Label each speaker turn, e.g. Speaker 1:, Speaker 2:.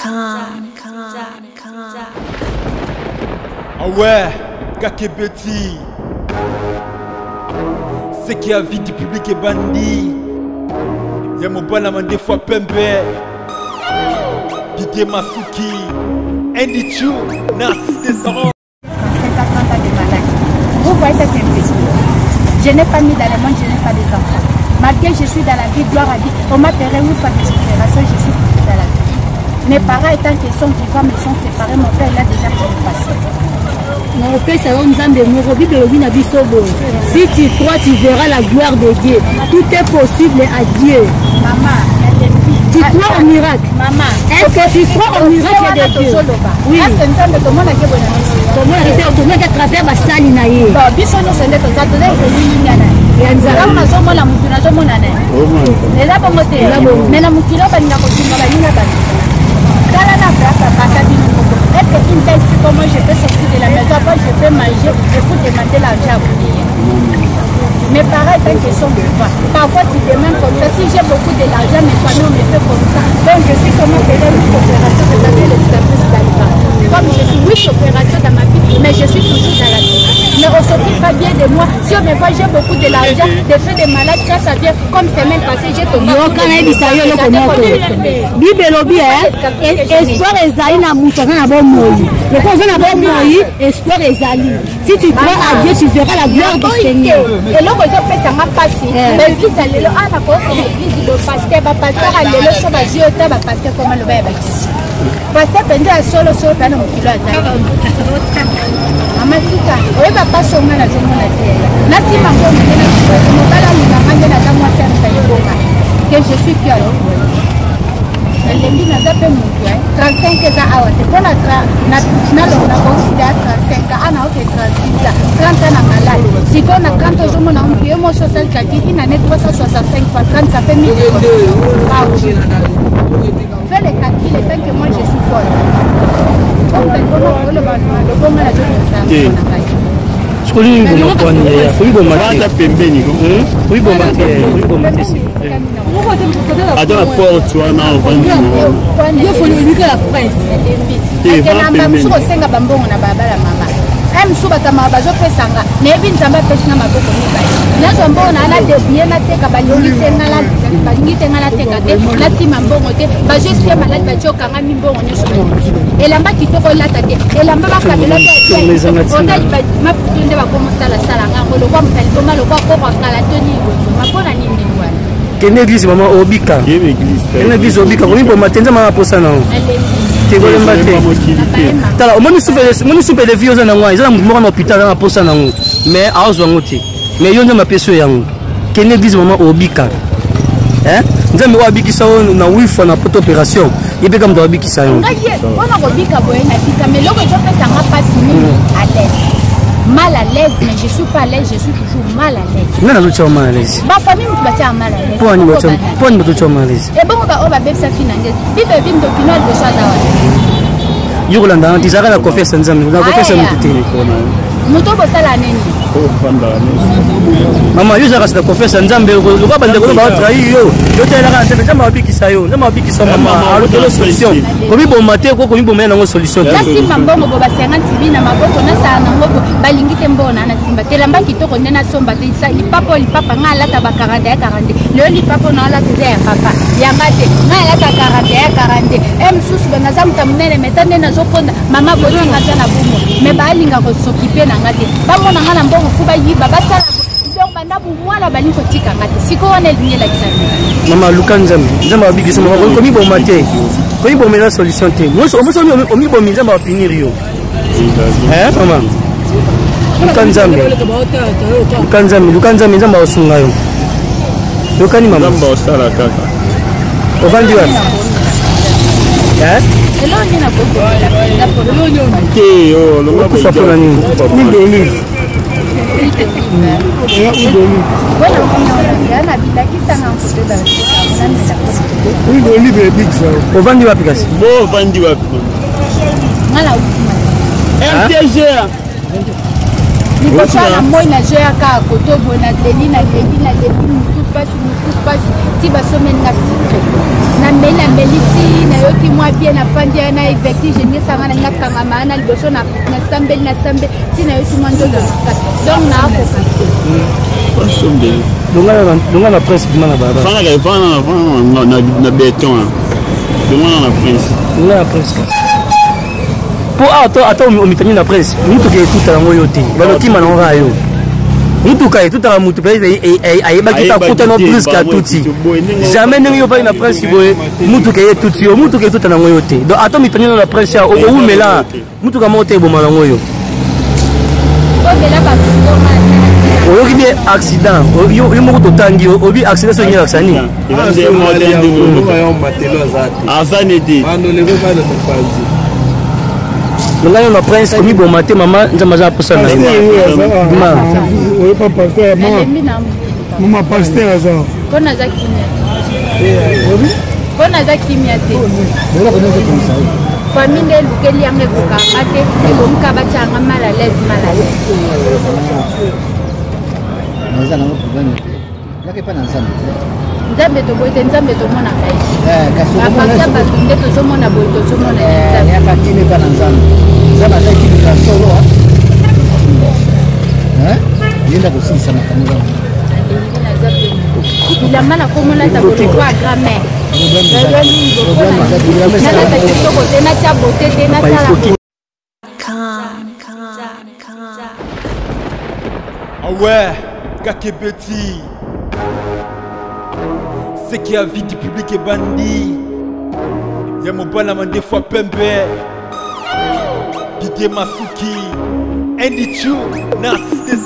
Speaker 1: Com.
Speaker 2: Ah ouais, Kakebeti. Ce qui a vie du public est bandit. Ya mobala mandefu pembe. Didier Masuki. Andy Chu. Narcisse Desarans.
Speaker 3: Vous voyez ça, c'est impossible. Je n'ai pas mis dans le monde, je n'ai pas des enfants. Malgré que je suis dans la vie, gloire à Dieu, on m'a payé une fois des opérations, je suis toujours dans la vie. Mes parents étant qu'ils sont vivants, me sont séparés, mon père il a déjà pris le passé.
Speaker 4: Nakopesa yo Nzambe moko. Bible elobi na biso boye: si tu crois, tu verras la gloire de Dieu. Tout est possible à Dieu.
Speaker 3: Maman,
Speaker 4: tu crois au miracle?
Speaker 3: Maman,
Speaker 4: est-ce que tu crois au miracle de Dieu?
Speaker 3: Oui. Est-ce que Nzambe tomonaki boye na miso?
Speaker 4: Tomonaki te, tomonaki à travers basali na ye.
Speaker 3: Bon, biso nyonso nde toza toza elilinga na
Speaker 4: ya Nzambe.
Speaker 3: Ntango nazomona motu, nazomona na eza bongo te, mais na mokili oyo balinga kotinga baninga bato. Tala na place bata bino moko. Est ce que une telle fille comment je peux sortir de la maison, après je peux manger, il faut demander l'argent à prier? Mes parents étant qu'ils sont vivants, parfois tu demandes comme ça, si j'ai beaucoup de l'argent, mes familles, on me fait comme ça. Donc je suis comment faire une opération, vous avez les cicatrices d'Alba. Comme je suis huit opérations dans ma vie, mais je suis toujours dans la vie. Mais on s'occupe pas bien de moi. Si on me voit, j'ai beaucoup de l'argent, des faits de malade, ça, ça vient. Comme semaine passée, j'ai tombé.
Speaker 4: Yoka, nayebisa yo eloko moko. Bible elobi espoir ezali na moto aza na bomoi. Lokola oza na bomoi, espoir ezali. Si tu crois à Dieu, tu verras la gloire du Seigneur.
Speaker 3: Eloko ezopesanga mpasi, baeglise ya lelo ana kokende eglise, bapasteur, bapasteur ya lelo so bazwi yo ta bapasteur koma loba ya bakisi. Pasteur mpenza ya solosolo mpe na mokilo azali. Mama, tika oyeba mpasi onga nazomona te. Na nsima mbongo nde na mobala alinganga nde naza mwasi ya moto ayebonga que je suis piole. Nalembi, naza mpe motu 35 eza awa te mpo nalonga nakokisi ya 35 ana oke 36 30 na malade. Sikoyo na 30 ozomona motu ye mosi osali calcul, une année 365 fois 30, ça fait 1000 par jour. Fais les calculs et tant que moi je suis folle, oloba
Speaker 5: te. Koyiboma te pembeni, koyiboma te, koyiboma te. Ata na porte wana ovandi.
Speaker 4: Yo foli olika la presse.
Speaker 3: Akelamba mosusu kosenga bambongo na balabala. Mama, e mosusu bakamaka bazopesanga. Nayebi Nzambe apesinga maboko mibale, nazwa mbongo na na débrouille nateka. Balingi te nga, balingi te nga nateka te, nasima mbongo te. Bazwi esprit malade, batie okangami mbongo nyonso. Elamba kitoko olata te, elamba bakabela te. Maputu nde bakomosalasala ngango lokwa moto aliboma lokwa koko akala to nini bozoma mpona nini ndenge wana.
Speaker 6: Kende église, mama, obika. Kende église, obika. Komiboma te, Nzambe aposa na yo te. Kolemba te. Tala, omoni souffle de vie oza nango, eza na motu moko na hôpital aza na posa nango, mais aozwa yango te. Mais yo, Nzambe apesi yo yango. Kende église, mama, obika. Nzambe oyo abikisa yo na wifwa na poto opération, ye mpe ka moto abikisa yo.
Speaker 3: Ngai mpona kobika boye nabika, mais eloko ezopesanga mpasi mingi, à l'aise, mal à l'aise, mais je suis pas à l'aise, je suis toujours mal à l'aise.
Speaker 6: Nga nazotia yo mal à l'aise?
Speaker 3: Bafamille motu batiaka mal à l'aise.
Speaker 6: Mpo ani bazotia yo mal à l'aise?
Speaker 3: Ebongo baoyo babebisa fi na nge, Bible ebi ndokino ya liboso aza wana.
Speaker 6: Yo kolanda wana te, ezalaka na confiance ya Nzambe, na confiance ya motu te.
Speaker 3: Moto bosala nini?
Speaker 6: Mama, yo ezalaka na confiance ya Nzambe. Lokola bandeko no batrahir yo, yo telelaka na Nzambe. Nzambe abikisa yo, Nzambe abikisa. Mama, alukelo solution. Komiboma te, ko komiboma ye nango solution te.
Speaker 3: Nasimba mbongo bo ba 50 bi na maboko, nasala nango bo balingi te. Mbongo na nasimba te, elamba kitoko nde nasomba te. Lipapa oyo, lipapa ngai alata ba 40 ya 40. Lelo lipapa oyo naalata eza ya papa yanga te. Ngai alata 40 ya 40. E mosusu bo naza moto ya monene, meta nde nazokonda. Mama, botinga aza na bumo, mais balinga kosokipe na nga te. Bamona nga na mbongo fu bayiba, basala. Donc banda bumwana balingi kotika nga te. Sikoyo wana elingi elakisa nini?
Speaker 6: Mama, luka Nzambe, Nzambe abikisa. Mama, komiboma te, komiboma eza solution te. Mosi omibomi, Nzambe apunir yo. Mama, luka Nzambe, luka Nzambe, luka Nzambe, Nzambe akosunga yo. Yokani, mama.
Speaker 5: Nzambe osala kaka.
Speaker 6: Ovandi wapi?
Speaker 5: Te.
Speaker 6: Okufa mpona nini?
Speaker 7: Huile d'olive. Huile d'olive. Huile d'olive ebikisa.
Speaker 6: Ovandi wapi kasi?
Speaker 5: Bo ovandi wapi? RTG.
Speaker 3: Liboso na moi nazoya kaka koto boye, naleli, naleli, naleli, mutu pasi, mutu pasi, ti basomelinga sucre. Nameli, nameli ti nayoki mwa bien, nafandi wana, vertige ngesanga na nga kangama wana liboso, nasambeli, nasambeli ti nayoki mwa nzoto makasi, donc naakoka te.
Speaker 6: Longa na prince, bima na baba.
Speaker 5: Fana na béton, longa na prince.
Speaker 6: Longa na prince, mpo awa ata omitani na prince, mutuka etuta yango yo te, balokima nango kaka yo. Mutuka etutaka mutu mpe ayebaki te, akutana brusque, atuti jamais. Ndenge yo ovandi na prince boye, mutuka ye etuti yo, mutuka etuta nango yo te. Donc ata omitani na prince ya okowumela, mutuka moko te eboma nango yo. Oyoki bien accident, yo moko totangi obi accident, soki elakisa nini?
Speaker 5: Aza nete.
Speaker 6: Ngai yo na prince, komiboma te mama, Nzambe aza aposa na yo.
Speaker 7: Mama pasteur aza.
Speaker 3: Mpo naza kimia, mpo naza kimia te. Famille nde elukeli yango, ekokanga te, ekomika batianga mal à l'aise, mal à l'aise.
Speaker 1: Eza nango problème te, yaka epa na Nzambe.
Speaker 3: Nzambe toboyi te, Nzambe tomonaka ye. À partir bato nde tozomona boye, tozomona ye Nzambe.
Speaker 1: Yaka kimi epa na Nzambe. Nzambe aza kimika solo, ye nde akosilisa makambo wana.
Speaker 3: Alingi naza pe bilamba nakomolata bolokwa grand-mère, nalata kitoko te, natia bote te, nasala.
Speaker 2: Ah ouais, Kakebeti. Ce qui a vie du public est bandit. Ya mobala mandefu pembe. Didier Masuki. Andy Chu. Na assisté.